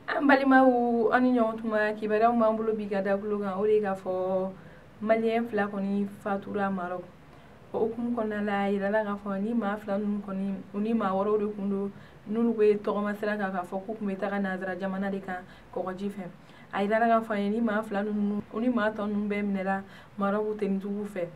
An balimaw, an ni ɲɔgɔn tuma. Kibaruyaw b'an bolo bi ka da tulo kan, o de k'a fɔ Malien fila kɔni fatura Maroc. O hukumu kɔnɔna la, a yirala k'a fɔ ni maa fila ninnu kɔni, u ni maa wɛrɛw de kun don, n'olu bɛ tɔgɔma sira kan k'a fɔ k'u tun bɛ taga nanzara jamana de kan kɔgɔji fɛ. A yirala k'a fɔ ni maa fila ninnu, u ni maa tɔ ninnu bɛɛ minɛra Maroc tenitigiw fɛ,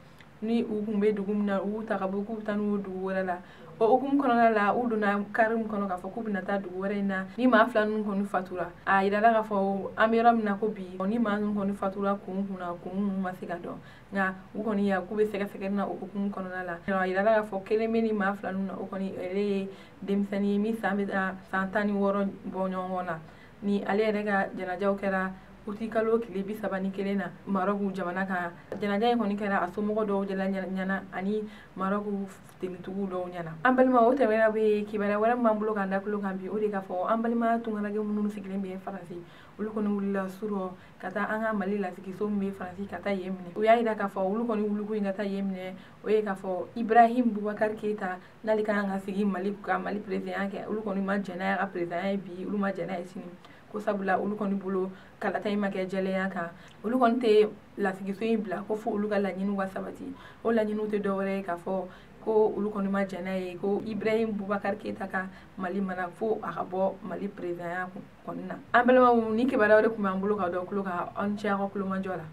ni u kun bɛ dugu min na, u y'u ta ka bɔ k'u bɛ taa n'u ye dugu wɛrɛ la. O hukumu kɔnɔna la, u donna kari min kɔnɔ k'a fɔ k'u bɛna taa dugu wɛrɛ in na, ni maa fila ninnu kɔni fatura. A yirala k'a fɔ an bɛ yɔrɔ min na ko bi, ni maa ninnu kɔni fatura kun kun na, kun ninnu ma se ka dɔn, nka u kɔni ya k'u bɛ sɛgɛsɛgɛli na o hukumu kɔnɔna la. A yirala k'a fɔ kelen bɛ ni maa fila ninnu na, o kɔni ale ye denmisɛnnin ye min san bɛ taa san 16 bɔ ɲɔgɔn na. Ni ale yɛrɛ ka janajaw kɛra uti kalo tile 31 na Maroc jamana kan. Janaja in kɔni kɛra a somɔgɔ dɔw de la ɲɛna ani Maroc tenitigiw dɔw ɲɛna. An balima, o tɛmɛna bɛ, kibaruya wɛrɛ min b'an bolo k'an da tulo kan bi, o de k'a fɔ an balima tunkaranke minnu sigilen bɛ Faransi, olu kɔni wulila su rɔ ka taa an ka Mali lasigiso min bɛ Faransi, ka taa yen minɛ. U y'a yira k'a fɔ olu kɔni wulikun in ka taa yen minɛ, o ye k'a fɔ Ibrahim Boubacar Keita, n'ale kan ka sigi Mali ka Mali président kɛ, olu kɔni ma jɛn n'a ye a ka président ye bi, olu ma jɛn n'a ye sini, ko sabula olu kɔni bolo kalata in ma kɛ jɛlenya kan. Olu kɔni tɛ lasigiso in bila ko fo olu ka laɲiniw ka sabati. O laɲiniw tɛ dɔwɛrɛ ye k'a fɔ ko olu kɔni ma jɛn n'a ye ko Ibrahim Boubacar Keita ka Mali mara, fo a ka bɔ Mali président kɔni na. An balimaw, ni kibaruyaw de tun b'an bolo ka dɔn tulo kan. Aw ni ce aw ka kulomajɔ la.